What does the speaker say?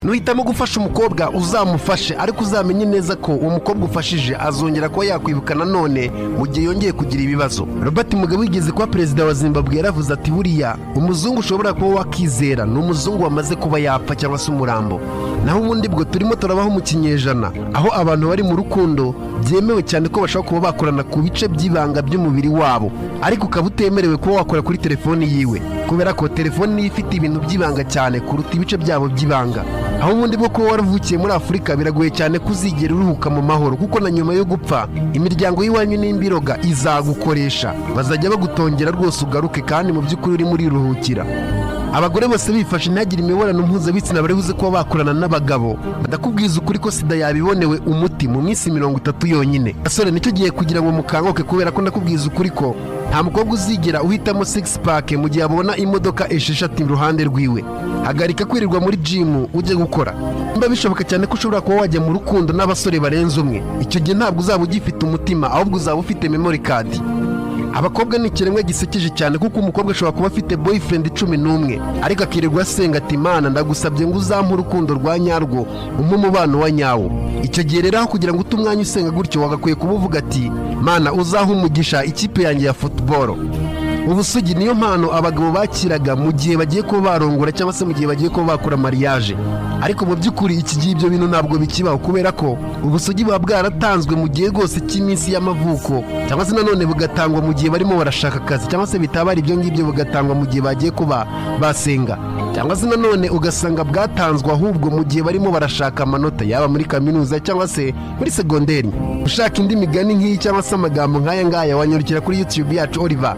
Nuhitamo gufasha umukobwa, uzamufashe, ariko uzamenye neza ko uwo mukobwa ufashije azongera kuba yakwibuka nanone mu gihe yongeye kugira ibibazo. Robert Mugabe wigeze kuba perezida wa Zimbabwe yaravuze ati: "Buriya umuzungu ushobora kuba wakizera ni umuzungu wamaze kuba yapfa cyangwa se umurambo." Naho ubundi bwo turimo turabaho mu kinyejana aho abantu bari mu rukundo byemewe cyane ko bashobora kuba bakorana ku bice by'ibanga by'umubiri wabo, ariko ukaba utemerewe kuba wakora kuri telefoni yiwe, kubera ko telefoni niyo ifite ibintu by'ibanga cyane kuruta ibice byabo by'ibanga. Aho ubundi bwo kuba waravukiye muri Afurika, biragoye cyane ko uzigera uruhuka mu mahoro, kuko na nyuma yo gupfa imiryango y'iwanyu n'imbiroga izagukoresha, bazajya bagutongera rwose ugaruke, kandi mu by'ukuri urimo uriruhukira. Abagore bose bifashe ntihagire imibonano mpuzabitsina bari buze kuba bakorana n'abagabo, ndakubwiza ukuri ko sida yabibonewe umuti mu minsi 30 yonyine. Basore, nicyo gihe kugira ngo mukanguke, kubera ko ndakubwiza ukuri ko nta mukobwa uzigera uhitamo six pack mu gihe abona imodoka 6 iruhande rwiwe. Hagarika kwirirwa muri jimu, ujye gukora. Niba bishoboka cyane ko ushobora kuba wajya mu rukundo n'abasore barenze umwe, icyo gihe ntabwo uzaba ugifite umutima, ahubwo uzaba ufite memory card. Abakobwa ni ikiremwa gisekeje cyane, kuko umukobwa ashobora kuba afite boyfriend 11, ariko akirirwa asenga ati: "Mana, ndagusabye ngo uzampe urukundo rwa nyarwo, umpe umubano wa nyawo." Icyo gihe rero, aho kugira ngo ute umwanya usenga gutyo, wagakwiye kuba uvuga ati: "Mana, uzahe umugisha ikipe yanjye ya football." Ubusugi niyo mpano abagabo bakiraga mu gihe bagiye kuba barongora cyangwa se mu gihe bagiye kuba bakora mariage, ariko mu by'ukuri iki gihe ibyo bintu ntabwo bikibaho, kubera ko ubusugi buba bwaratanzwe mu gihe rwose cy'iminsi y'amavuko, cyangwa se nanone bugatangwa mu gihe barimo barashaka akazi, cyangwa se bitaba ari ibyo ngibyo bugatangwa mu gihe bagiye kuba basenga, cyangwa se nanone ugasanga bwatanzwe ahubwo mu gihe barimo barashaka amanota, yaba muri kaminuza cyangwa se muri segonderi. Ushaka indi migani nk'iyi cyangwa se amagambo nk'aya ngaya, wanyarukira kuri YouTube yacu Oliver.